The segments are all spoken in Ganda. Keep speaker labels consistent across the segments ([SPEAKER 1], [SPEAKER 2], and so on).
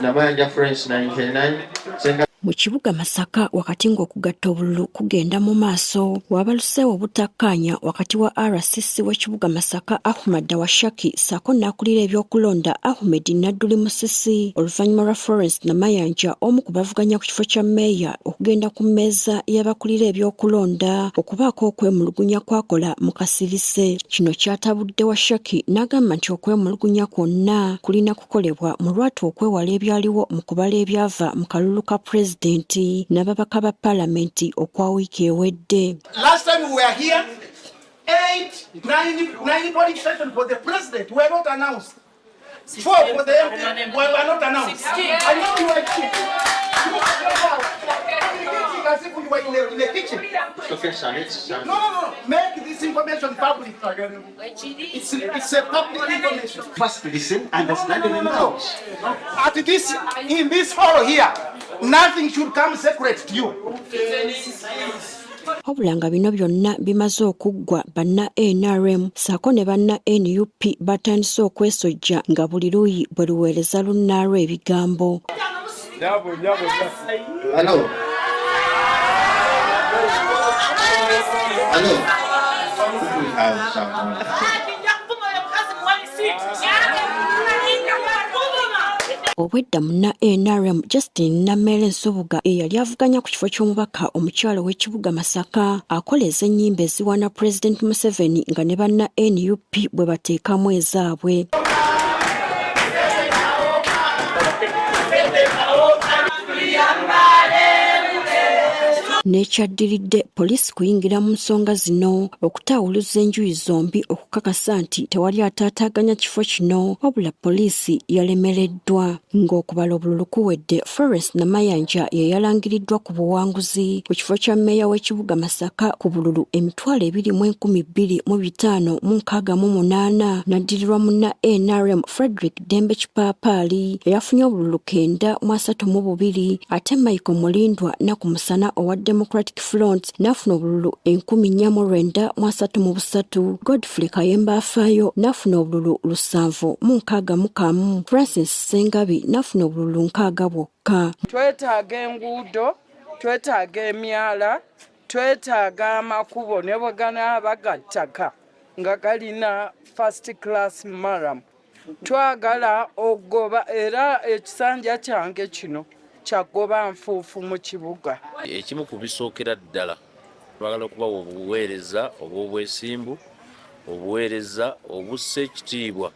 [SPEAKER 1] Namayanja Florence 99, Senga
[SPEAKER 2] Mu kibuga Masaka wakati ng'okugatta obululu kugenda mu maaso, wabaluseewo obutakkaanya wakati wa RCC w'ekibuga Masaka Ahmad Washaki ssaako n'akulira ebyokulonda Ahmed Nadduli Musisi oluvannyuma lwa Florence Namayanja omu ku bavuganya ku kifo kya mmeeya okugenda ku mmeeza y'abakulira ebyokulonda okubaako okwemulugunya kw'akola mu kasirise. Kino kyatabudde Washaki n'agamba nti okwemulugunya kwonna kulina kukolebwa mu lwatu okwewala ebyaliwo mu kubala ebyava mu kalulu ka pulezidenti n'ababaka ba palamenti okwa wiiki ewedde.
[SPEAKER 3] Last time we were here, eight, nine, nine polling stations for the president were not announced. Four for the MP were not announced. And now you are here. You are communicating as if you were in a kitchen.
[SPEAKER 1] Okay, sir, it's,
[SPEAKER 3] No, no, no. Make this information public. It's a public information.
[SPEAKER 4] First listen, understand, and then
[SPEAKER 3] No. At this, in this hall here, nothing should come secret to you.
[SPEAKER 2] Wabula nga bino byonna bimaze okuggwa, banna NRM ssaako ne banna NUP batandise okwesojja nga buli luuyi bwe luweereza lunnaalwo ebigambo.
[SPEAKER 1] Hello. Hello. We have some.
[SPEAKER 2] Obwedda munna NRM Justin Nammeere Nsubuga eyali avuganya ku kifo ky'omubaka omukyala ow'ekibuga Masaka akola ez'ennyimba eziwaana Pulezidenti Museveni nga ne banna NUP bwe bateekamu ezaabwe. N'ekyaddiridde poliisi kuyingira mu nsonga zino okutaawuluza enjuyi zombi okukakasa nti tewali ataataaganya kifo kino, wabula poliisi yalemereddwa. Ng'okubala obululu kuwedde, Florence Namayanja ye yalangiriddwa ku buwanguzi ku kifo kya mmeeya w'ekibuga Masaka ku bululu 22,568, n'addirirwa munna NRM Frederick Dembe Kipaapaali eyafunye obululu 932, ate Michael Mulindwa Nakumusana owa Democratic Front n'afuna obululu 4,933, Godfrey Kayemba Afaayo n'afuna obululu 761, Francis Ssengabi n'afuna obululu 60 bwokka.
[SPEAKER 5] Twetaaga enguudo, twetaaga emyala, twetaaga amakubo ne bwe ganaaba ga ttaka nga galina first class murram. Twagala okugoba era ekisanja kyange kino kyagoba nfuufu mu kibuga.
[SPEAKER 6] Ekimu ku bisookera ddala, twagala okubawa obuweereza obw'obwesimbu, obuweereza obussa ekitiibwa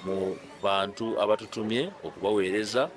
[SPEAKER 6] mu bantu abatutumye okubaweereza,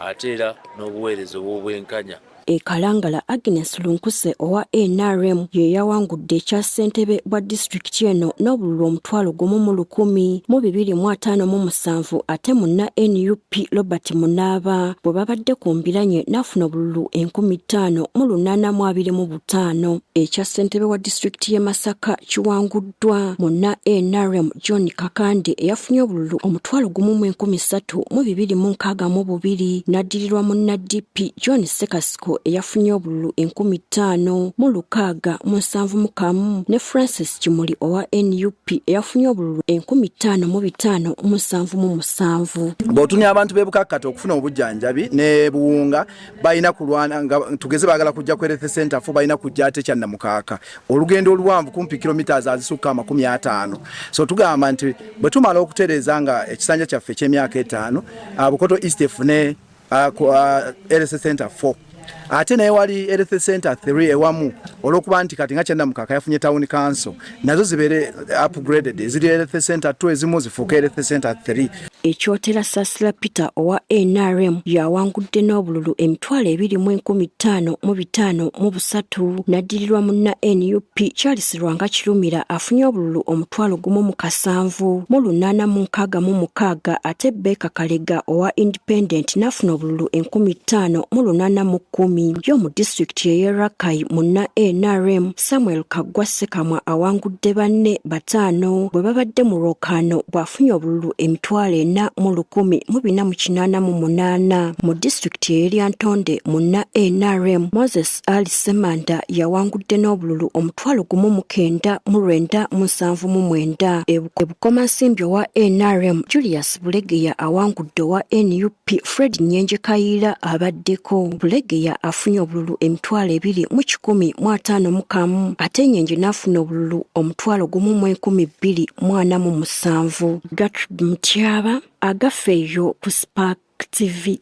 [SPEAKER 6] ate era n'obuweereza obw'obwenkanya.
[SPEAKER 2] E Kalangala, Agnes Lunkuse owa NRM ye yawangudde ekya ssentebe bwa disitulikiti eno n'obululu 10,257, ate munna NUP Robert Munaaba bwe babadde ku mbiranye n'afuna obululu 5825. Ekya ssentebe wa disitulikiti y'e Masaka kiwanguddwa munna NRM John Kakande eyafunye obululu 1,362 , n'addirirwa munna DP John Ssekasiko eyafunye obululu 5,671 ne Francis Kimuli owa NUP eyafunye obululu 5,577.
[SPEAKER 7] Bw'otunya abantu b'e Bukakkata okufuna obujjanjabi ne Buwunga, balina kulwana nga tugeze baagala kujja ku health center 4, balina kujja ate Kyannamukaaka, olugendo oluwanvu kumpi kilometers azisukka 50. So tugamba nti bwe tumala okutereeza nga ekisanja kyaffe eky'emyaka 5, Bukoto East efune health center 4, ate naye wali health center 3 ewamu, olwokuba nti kati nga Kyannamukaaka yafunye town council, nazo zibeere upgraded, eziri health center 2 ezimu zifuuke health center 3.
[SPEAKER 2] Ekyotera Sasira Peter owa NRM yawangudde n'obululu 25,553, n'addirirwa munna NUP Charles Lwanga Kirumira afunye obululu 1,007,866, ate Baker Kalega owa Independent n'afuna obululu 5,810. Yo mu disitulikiti ey'e Rakai, munna NRM Samuel Kaggwa Ssekamwa awangudde banne bataano bwe babadde mu lwokaano bw'afunye obululu 40,000. ana mu 1488. Mu disitulikiti ey'e Lyantonde munna NRM Moses Ali Ssemanda yawangudde n'obululu 1979. E Bukomansimbi owa NRM Julius Bulegeya awangudde owa NUP Fred Nyenje Kayiira abaddeko. Bulegeya afunye obululu 2151 ate Nyenje n'afuna obululu 10,247. Gertrude Mutyaba, Agafeeyo ku Spark TV.